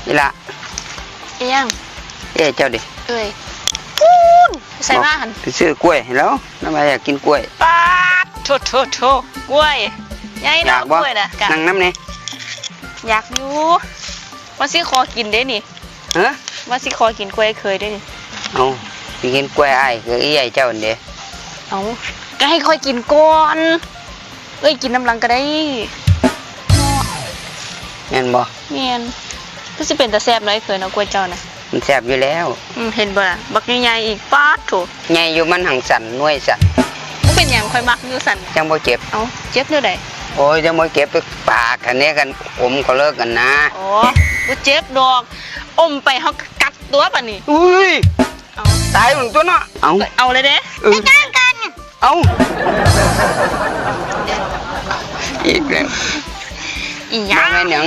ອີ່ຫຼ້າ ອີ່ຫຍັງ? ເອ້ຍ ເຈົ້າເດ? ເອີຍ ປູ້ນ ໃສມາຫັ້ນ? ໄປຊື້ກ້ວຍໃຫ້ລາວ ລາວວ່າຢາກກິນກ້ວຍ. ປາດ ໂທ້ໆໆ ກ້ວຍ ໃຫຍ່ເນາະ ຢາກບໍ່? ກ້ວຍນະ ກະ ນັ່ງນຳແດ່. ຢາກຢູ່ ວ່າຊິຂໍກິນເດ້ນີ້. ຮະ? ວ່າຊິຂໍກິນກ້ວຍເຄີຍເດ້ນີ້. ເອົ້າ ຊິກິນກ້ວຍອ້າຍ ຄືເອື້ອຍເຈົ້າຫັ້ນເດ. ເອົ້າ ກະໃຫ້ຂ້ອຍກິນກ່ອນ ເອື້ອຍກິນນຳຫຼັງກະໄດ້ເນາະ. ແມ່ນບໍ່? ແມ່ນ. ຄືຊິເປັນຕາແຊບເນາະ ອ້າຍເຂີຍເນາະ ກ້ວຍເຈົ້ານະ. ມັນແຊບຢູ່ແລ້ວ. ອືມ ເຫັນບໍ່ລະ ບັກໃຫຍ່ໆອີກ ປາດໂທ້. ໃຫຍ່ຢູ່ ມັນຫັ້ນສັ້ນ ໜ່ວຍສັ້ນ. ບໍ່ເປັນຫຍັງ ຂ້ອຍມັກຢູ່ສັ້ນ. ຈັ່ງບໍ່ເຈັບ. ເອົ້າ ເຈັບແນວໃດ? ໂອ້ຍ ຈັ່ງບໍ່ເຈັບ ປາກຫັ້ນເດ້ ຄັນອົມເຂົາເລີກຫັ້ນນະ. ອໍ ບໍ່ເຈັບດອກ ອົມໄປເຮົາກະກັດຕົວບາດນີ້. ອຸ້ຍ ເອົ້າ ຕາຍໝົດຕົວເນາະ. ເອົ້າ ເອົາເລີຍເດ້. ເອີ ຈັດການກັນ. ເອົ້າ ອີກແລ້ວ ອີຫຍັງ? ບໍ່ແມ່ນຫຍັງ.